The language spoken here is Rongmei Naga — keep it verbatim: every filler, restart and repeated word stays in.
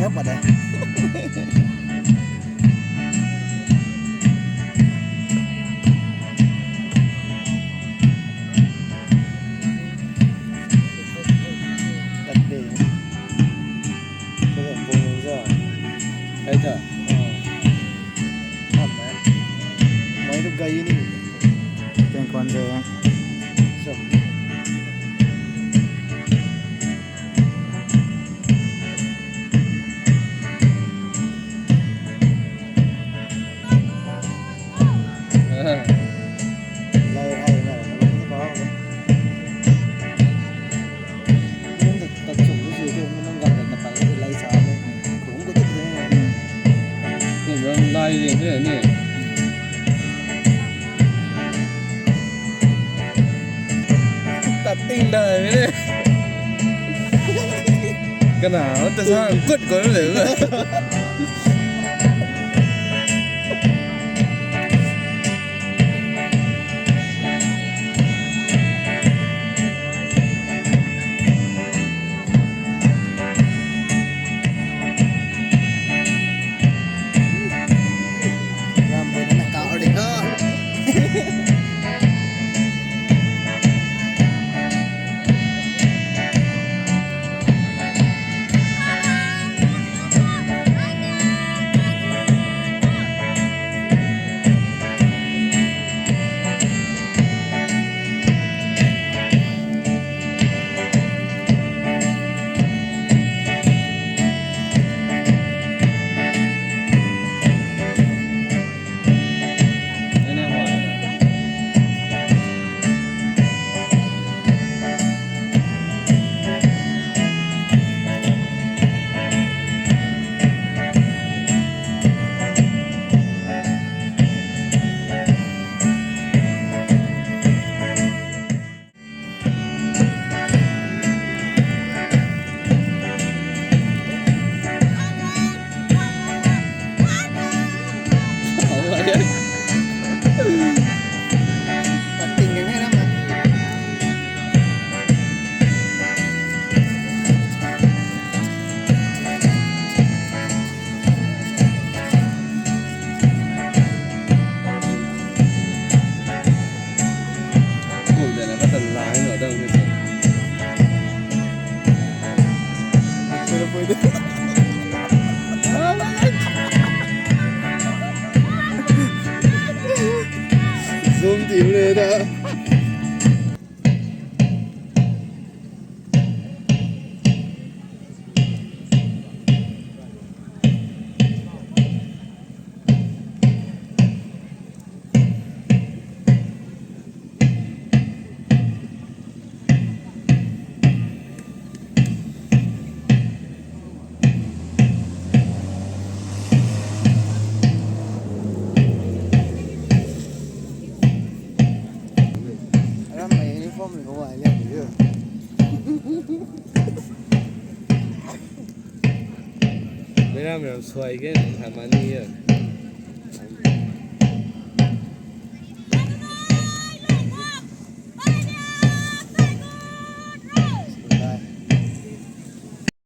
Apa dah? Tat de. Kau bung za. Ai ta. Oh. Apa? Mai tu gay ni. Teng kon de. Sam. Lai zing ni. Tat ting dai mi ni. Kana ta sa kut ko le. Zoom tiu le da. Ram mei uniform ni kau ai liang di. Mei ram ram suai ke, tha mani ye.